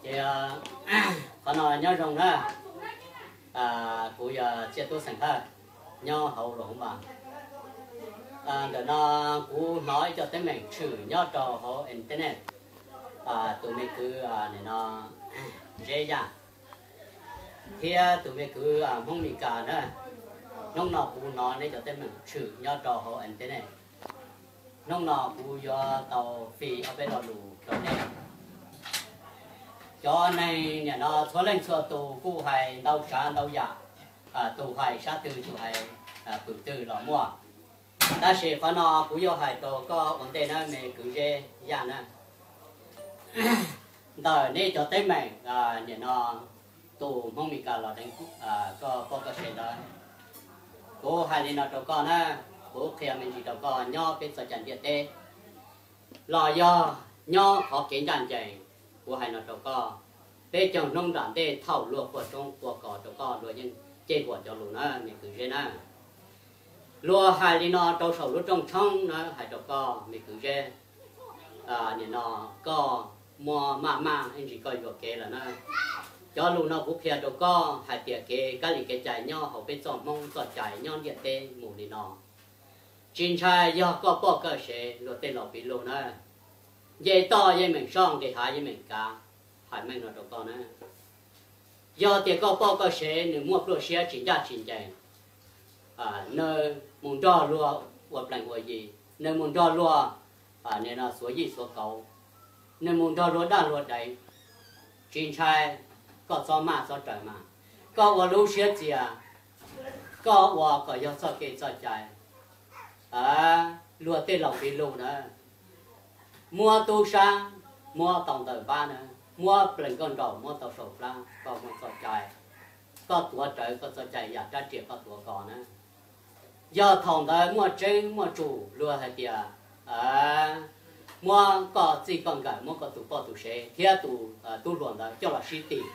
Ces qhov no nyob zoo na, kuv yog Txiaj Tub xeem Thawj, nyob hauv Luam Hoob Npas. Ntawm no kuv hnov ib co teeb meem tshwm nyob rau hauv internet, tus me kwv, nim no, Zeb Yaj thiab tus me kwv Hmoob Mes Kas na. Hnub no kuv hnov neb cov teeb meem tshwm nyob rau hauv internet. Hnub no kuv yuav tau fij ob peb lo lus rau nej. Cov neeg nim no txhua leej txhua tus kuj hais ntau tsav ntau yam, tus hais sab twg tus hais pwm twg los muaj. Tab sis qhov no kuv yuav hais rau koj ua ntej na me kwv Zeb Yaj na. Ntawm neb cov teeb meem nim no tus Hmoob Mes Kas los deev koj poj koj sev ntawd, kuv hais li no rau koj na, kuv qhia me ntsis rau koj nyob peb txoj cai ntiaj teb los yog nyob qhov kev ncaj ncees, kuv hais no rau koj, peb caug hnub nram ntej thaum luag quaj roob quaj kos rau koj luag yeej ceg huam cov lus na me kwv Zeb na. Luag hais li no rau saum lub rooj tshoob na hais rau koj me kwv Zeb, nim no koj muaj maj maj ib ntsis koj yuam kev lawm na. Cov lus no kuv qhia rau koj hais tias kev kab li kev cai nyob hauv peb txoj Hmoob txoj cai nyob ntiaj teb mus li no, tsis ntshai yog koj poj koj sev luag tej laus piv lug na, nce toj yeej meem soj nqis hav yeej meem kav, hais meej no rau koj na. Yog tias koj poj koj sev nws muaj pluaj siab tsis ncaj tsis ncees, nws mus nrog luag ua plees ua yi, nws mus nrog luag, nim no xuav yij xuav kauv, nws mus nrog luag daj luag deev, tsis ntshai, koj txhob maj txhob raws mas, koj ua lub siab txias, koj ua kom yog txoj kev txoj cai, luag tej laus piv lug na, muab tub sab, muab tau ntawm npab na, muab plees nkauj nraug muab tau saum plab, koj muaj txoj cai, koj tuav rawv koj txoj cai yam rab riam koj tuav kos na. Yog thaum ntawd muaj tseeb muaj tsum luag hais tias muab koj txij koj nkawm muab koj tus poj tus sev thiab tus tub hluas ntawd coj los sib tim,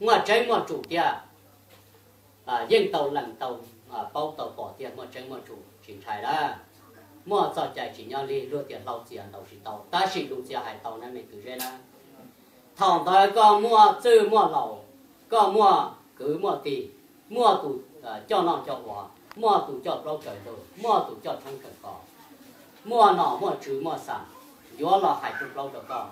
muaj tseeb muaj tsum tiag, yeej tau lees tau paub tau pom tiag muaj tseeb muaj tsum tsis ntshai lawm. Muaj txoj cai tsis nyob li luag tias hlau txias ntaus tsis tau tab sis lus txias hais tau na me kwv Zeb na. Thaum ntawd koj muaj txwj muaj laus, koj muaj kwv muaj tij, muaj tus coj noj coj ua, muaj tus coj plaub kawm ntug, muaj tus coj tshoob kawm kos, muaj nom muaj tswv muaj xam, yuav los hais rau plaub rau koj,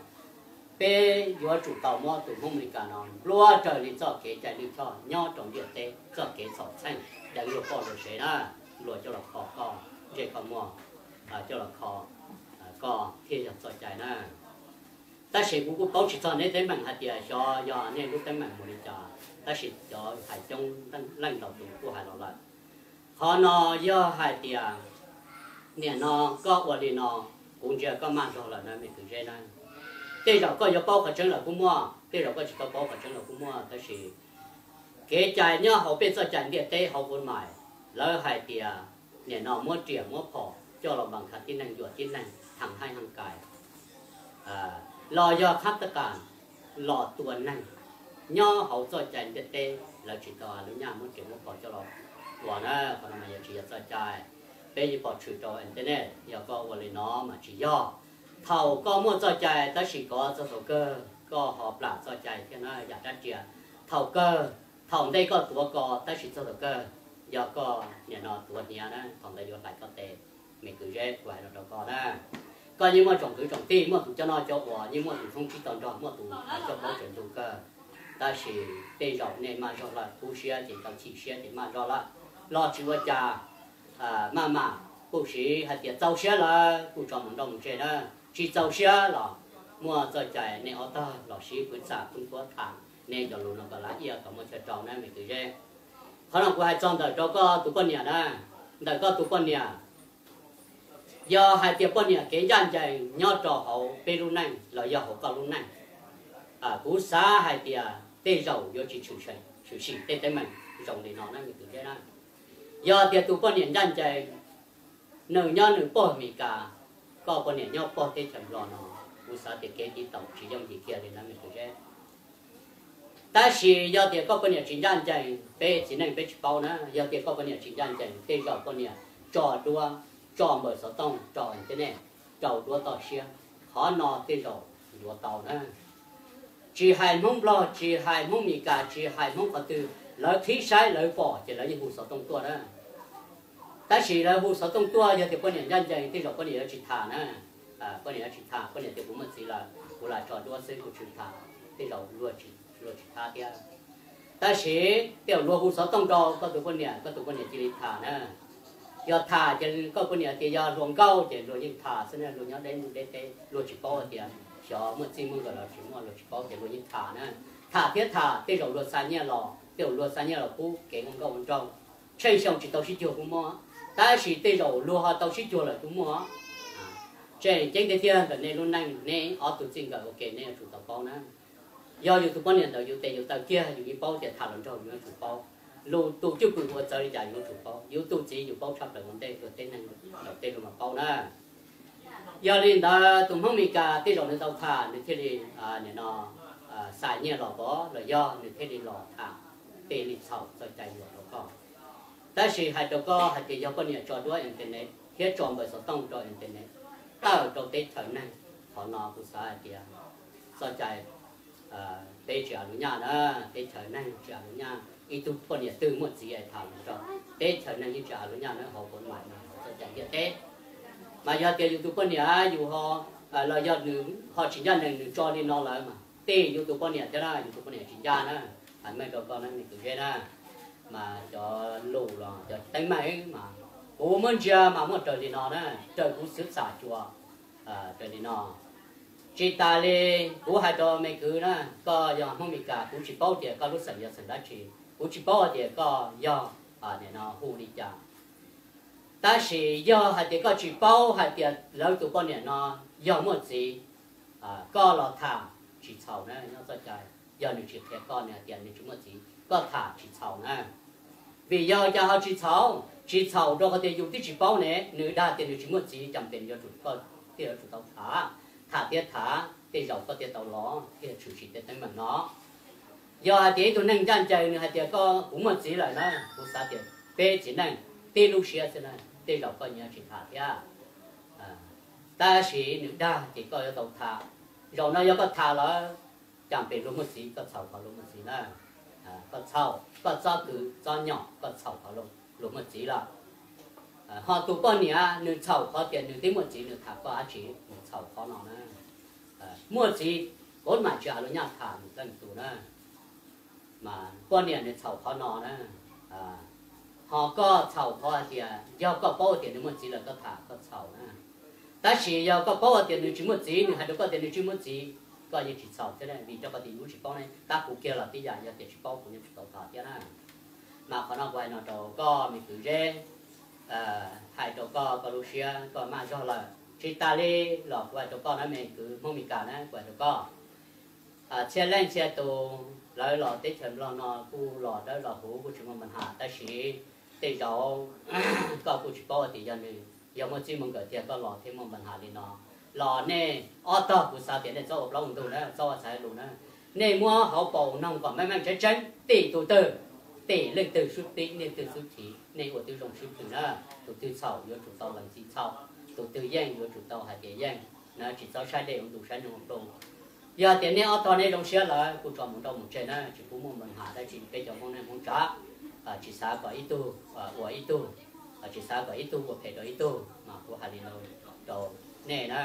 peb yuav tsum tau muab tus Hmoob Mes Kas no nplua raws li txoj kev cai lwj choj nyob rau ntiaj teb txoj kev txhaum txheej deev luag poj luag sev na, luag coj los kho koj ntsej koj muag, coj los kho koj thiaj yog txoj cai na. Tab sis kuv kuj paub tsis txog neb teeb meem hais tias xyov yog nej lub teeb meem mus li cas, tab sis cov hais coob leej ntau tus kuj hais los lawm. Qhov no yog hais tias nim no koj ua li no, kuv ntsia koj maj zog lawm na me kwv Zeb na. Tej zaum koj yuav paub qhov tseeb los kuj muaj, tej zaum koj tsis tau paub qhov tseeb los kuj muaj, tab sis kev cai nyob hauv peb txoj cai ntiaj teb hauv Hmoob Mes Kas, lawv hais tias nim no muab riam muab phom coj los npas khav tib neeg yuam tib neeg theem haij heej kais los yog khab tab kas los tua neeg nyob hauv txoj cai ntiaj teb, lawv tsis tau lub nyaj muab riam muab phom coj los ua na. Qhov no mas yog tsis yog txoj cai, peb yeej pom tshwm rau internet, yog koj ua li no mas tsis yog. Thaum koj muaj txoj cai tab sis kov txog thaum kawg koj ho plam txoj cai thiab na yam rab riam. Thaum kawg, thaum ntej koj tuav kos tab sis txog thaum kawg yog koj nim no tuav hniav na, thaum ntawd yuav hlais koj tes. Me kwv Zeb, kuv hais no rau koj na, koj yeej muaj tsoom kwv tsoom tij, muaj tus coj noj coj ua, yeej muaj tus thoob tsib tau nrog, muaj tus coj plaub tsaws ntug kawg, tab sis tej zaum nej maj zog lawm, kub siab ces tau chim siab ces maj zog lawm los tsis ua cas. Maj mam kuj siv hais tias txaus siab lawm kuj tso mus nrauj mus tseg na, tsis txaus siab los muaj txoj cai nej ob tog los sib pwv txam pwv nkuab tham nej cov lus no kom lav iaj kom muaj chaw rau na me kwv Zeb. Qhov no kuv hais txog ntawm rau koj tus poj niam na, ntawm koj tus poj niam, yog hais tias poj niam kev ncaj ncees nyob rau hauv peb lub neej los yog hauv koj lub neej, kuv xav hais tias tej zaum yuav tsis tshwm sim tej teeb meem zoo li no na me kwv Zeb na. Yog tias tus poj niam ncaj ncees, nws nyob nws pog Mes Kas, koj poj niam nyob pog teb chaws Nplog no, kuv xav tias kev tiv taus tsis yooj yim kiag li na me kwv Zeb. Tab sis yog tias koj poj niam tsis ncaj ncees, peb txiv neej peb tsis paub na, yog tias koj poj niam tsis ncaj ncees tej zaum poj niam tso duab, tso npawb xov tooj, tso internet, rau duab toj siab, qhov no tej zaum yuav tau na. Tsis hais Hmoob Nplog, tsis hais Hmoob Mes Kas, tsis hais Hmoob qhov twg, lawv qhib saib lawv pom ces lawv yeej hu xov tooj tuaj na. Tab sis lawv hu xov tooj tuaj yog tias poj niam ncaj ncees tej zaum poj niam yuav tsis tham na. Poj niam yuav tsis tham, poj niam tias kuv muaj txiv lawm, kuv lam tso duab xwb kuv tsis tham, tej zaum luag tsis thab thiab. Tab sis tej zaum luag hu xov tooj rau koj tus poj niam, koj tus poj niam cia li tham na. Yog tham ces koj poj niam tias yog hluas nkauj ces luag yeej tham xwb na, luag nyob deb ntuj deb teb luag tsis paub hais tias xyov muaj txij muaj nkawm los tsis muaj, luag tsis paub ces luag yeej tham na. Tham thiab tham, tej zaum luag xa nyiaj los, tej zaum luag xa nyiaj los pub kev ua nkauj ua nraug, tsheej xyoo tsis tau sib cuag kuj muaj, tab sis tej zaum luag ho tau sib cuag lawm kuj muaj. Tseem ceeb tiag tiag ntawm nej lub neej, neb ob tug txij nkawm ua ke nej yuav tsum tau paub na. Yog yus tus poj niam ntawd yus tes yus taw kiag yus yeej paub tias tham hluas nraug yus yuav tsum paub, lus tus cwj pwm ua txawv li cas yus yuav tsum paub, yus tus txiv yus paub tshaj plaws ua ntej luag teb neeg, luag teb luag mas paub na. Yog li ntawd tus Hmoob Mes Kas tej zaum nws tau tham nws thiaj li, nim no, xa nyiaj los pov los yog nws thiaj li los tham, thiaj li txhaum txoj cai yuam rau koj. Tab sis hais rau koj hais tias yog poj niam tso duab internet thiab tso npawb xov tooj rau internet, tawm rau teb chaws neeg, qhov no kuv xav hais tias txoj cai peb tsis av lub nyaj na, teb chaws neeg tsis av lub nyaj. Ib tug poj niam twg muaj txiv es tham hluas nraug, teb chaws neeg yeej tsis av lub nyaj na, hauv koj mam no txoj cai ntiaj teb. Mas yog tias yus tus poj niam yus ho, los yog nws ho tsis ncaj ncees nws tso li no lawm mas tej yus tus poj niam thiab na, yus tus poj niam tsis ncaj na. Hais meej rau koj na me kwv Zeb na, mas cov lus los cov teeb meem mas kuv muab ntsia mas muaj raws li no na, raws kuv xwv xam xyuas raws li no. Tsis tas li kuv hais rau me kwv na, koj yog Hmoob Mes Kas kuv tsis paub tias koj lub xeem yog xeem dab tsi, kuv tsis paub hais tias koj yog, nim no hu li cas. Tab sis yog hais tias koj tsis paub hais tias lawv tus poj niam no yog muaj txiv, koj los tham tsis txhaum na, nyob txoj cai. Yog nws tsis qhia koj, nws hais tias nws tsis muaj txiv, koj tham tsis txhaum na. Vim yog cas ho tsis txhaum? Tsis txhaum rau qhov tias yus twb tsis paub ne, nws dag tias nws tsis muaj txiv, cas pes yuav tsum, koj thiaj yuav tsum tau tham. Tham thiab tham, tej zaum koj thiaj tau los thiaj tshwm sim tej teeb meem no. Yog hais tias ib tug neeg ncaj ncees nws hais tias koj, kuv muaj txiv lawm na, kuv xav tias peb txiv neej tib lub siab xwb na, tej zaum koj nyias tsis tham thiab. Tab sis nws dag ces koj yuav tau tham. Zaum no yog koj tham lawm, cas pes luag muaj txiv, koj txhaum qhov luag muaj txiv na. Koj txhaum, koj txob kwv txob nyom, koj txhaum qhov luag muaj txiv lawm. Ho tus poj niam nws txhaum qhov tias nws twb muaj txiv nws tham koj dab tsi, nws txhaum qhov no na. Muaj txiv kuv mam tsis av lub nyaj tham nws leej twg na. Mas poj niam nws txhaum qhov no na. Ho koj txhaum qhov hais tias yog koj paub tias nws muaj txiv lawm koj tham koj txhaum na. Tab sis yog koj paub hais tias nws tsis muaj txiv, nws hais rau koj tias nws tsis muaj txiv, koj yeej tsis txhaum thiab, vim rau qhov tias yus tsis paub ne, tab kuv kiag los tib yam, yog tias tsis paub kuv yeej tsis tau tham thiab na. Mas qhov no kuv hais no rau koj me kwv Zeb, hais rau koj, koj lub siab koj maj zog lawm. Tsis tas li los kuv hais rau koj na me kwv Hmoob Mes Kas na, kuv hais rau koj, txhia leej txhia tus lawv los teb chaws Nplog no kuj los dawb los huv kuj tsis muaj npa nham, tab sis tej zaum koj kuj tsis paub tias yog nws yog muaj txij muaj nkawm tiag koj los thiaj muaj npa nham li no. Los nej ob tog kuv xav tias nej txhob ua plaub ua ntug na, txhob ua txhais lus na. Nej muab hauv paus noog kom meej meej tseeb tseeb, tim tus twg, tim leej twg xub tib, leej twg xub chim, nej ua tib zoo sib twv na. Tus twg txhaum yuav tsum tau lees txim txhaum, tus twg yeej yuav tsum tau hais tias yeej na, tsis txhob saib dej ua ntu saib nyoog ua plu. Yog tias nej ob tog nej zoo siab lawm kuj tso mus nrauj mus tseg na, tsis pub muaj npa nham dab tsi peb cov Hmoob neej Hmoob tsav. Tsis xav kom ib tug ua ib tug, tsis xav kom ib tug ua phem rau ib tug, mas kuv hais li no rau nej na.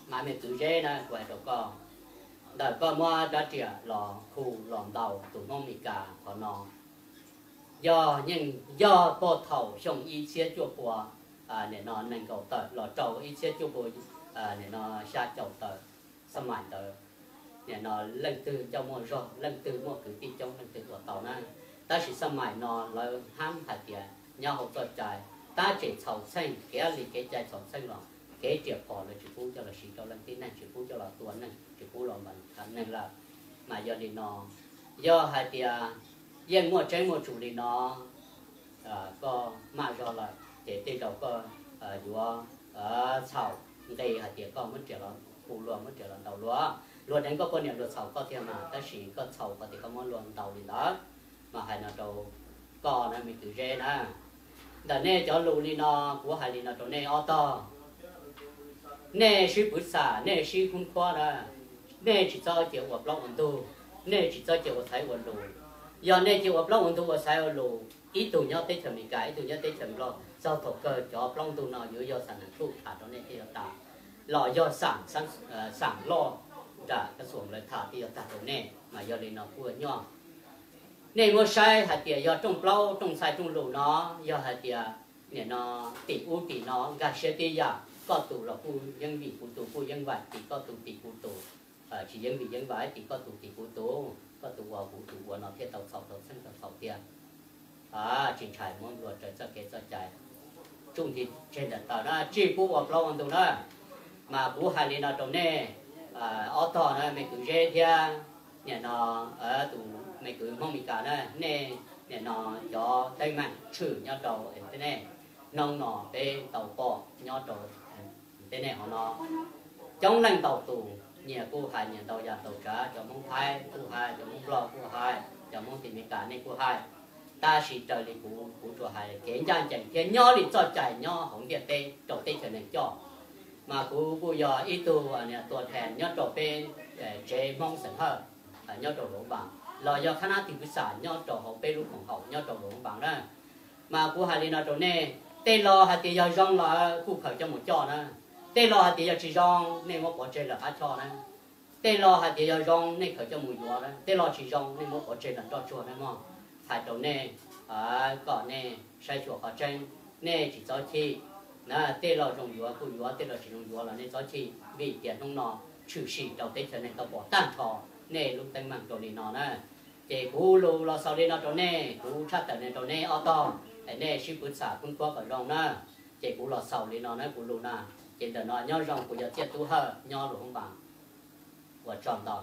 Mas me kwv Zeb na, kuv hais rau koj, ntawm koj muab rab riam los khu los ntaus tus Hmoob Mes Kas qhov no, yog yeej yog puag thaum xyoo ib txhiab cuaj pua, nim no nees nkaum tawm los rau ib txhiab cuaj pua, nim no xya caum tawm, xab maim ntawd, nim no leej twg ncauj muaj zog, leej twg muaj kwv tij coob leej twg ua tau na. Tab sis xab maim no lawv hab hais tias nyob hauv txoj cai tab tseem txhaum txheej, kev li kev cai txhaum txheej los kev riam phom lawv tsis pub coj los siv rau leej tib neeg, tsis pub coj los tua neeg, tsis pub los npa neeg lawm. Mas yog li no, yog hais tias yeej muaj tseeb muaj tsum li no, koj maj zog lawm ces tej zaum koj yuav txhaum nqi hais tias koj muab riam los hu luag, muab riam los ntaus luag. Luag deev koj poj niam luag txhaum koj tiag mas, tab sis koj txhaum qhov tias koj muab luag ntaus li ntawd. Mas hais no rau koj na me kwv Zeb na, ntawm nej cov lus li no, kuv hais li no rau nej ob tog. Nej sib pwv xam, nej sib khub khuab na, nej tsis txhob cia ua plaub ua ntug, nej tsis txhob cia ua txhaiv ua lus. Yog nej cia ua plaub ua ntug ua txhaiv ua lus, ib tug nyob teb chaws Amelikas, ib tug nyob teb chaws Nplog, txog thaum kawg cov plaub ntug no yuav yog xam nees tuj tham rau nej thiaj yuav tas, los yog xam loj nram kas xuam lawv tham thiaj yuav tag rau nej. Mas yog li no kuj nyoj, nej muab saib hais tias yog rooj plaub rooj ntxhais rooj lus no, yog hais tias nim no tim ub tim no nkag siab tib yam, koj tus los kuj yeej vim kuv tus, kuj yeej vam tim koj tus tim kuv tus, tsis yeej vim yeej vam tim koj tus tim kuv tus, koj tus ua kuv tus ua no thiaj tau txhaum tau txheeb tau txhaum tiag. Tsis ntshai, muab nplua raws txoj kev txoj cai, tsuj nti tseg ntawm taw na, tsis pub ua plaub ua ntug na. Mas kuv hais li no rau nej ob tog na, me kwv Zeb thiab nim no tus me kwv Hmoob Amelikas na, nej nim no cov teeb meem tshwm nyob rau internet, hnub no peb tau pom nyob rau internet hov no, coob leej ntau tus nyias kuj hais nyias ntau yam ntau tsav, cov Hmoob Thaib kuj hais, cov Hmoob Nplog kuj hais, cov Hmoob tim Amelikas nej kuj hais. Tab sis raws li kuv, kuv tsuas hais kev ncaj ncees thiab nyob li txoj cai nyob hauv ntiaj teb rau teb chaws neeg coj. Mas kuv kuj yog ib tug tua thees nyob rau peb tsev Hmoob xeem Hawj nyob rau Luam Npas, los yog khab nab tig pwv xam nyob rau hauv peb lub koom haum nyob rau Luam Npas na. Mas kuv hais li no rau nej, tej lo hais tias yog zoo los kuj khaws coj mus coj na, tej lo hais tias yog tsis zoo nej muab pov tseg lawm qab choj na, tej lo hais tias yog zoo nej khaws coj mus yuav na, tej lo tsis zoo nej muab pov tseg lawm nroj tsuag na mog. Hais rau nej kom nej saib xyuas qhov tseeb, nej tsis txhob chim. Tej lo zoo yuav kuj yuav, tej lo tsis zoo yuav los nej txhob chim, vim tias hnub no tshwm sim rau teb chaws neeg tau pom tag nrho nej lub teeb meem rau li no na. Ces kuv lus los xaus li no rau nej, kuv tshaj tawm li rau nej ob tog, nej sib pwv xam khub khuab kom zoo na. Ces kuv los xaus li no na, kuv lus na. Ces ntawm no nyob zoo, kuv yog Txiaj Tub Hawj nyob Luam Npas. Ua tsaug ntau.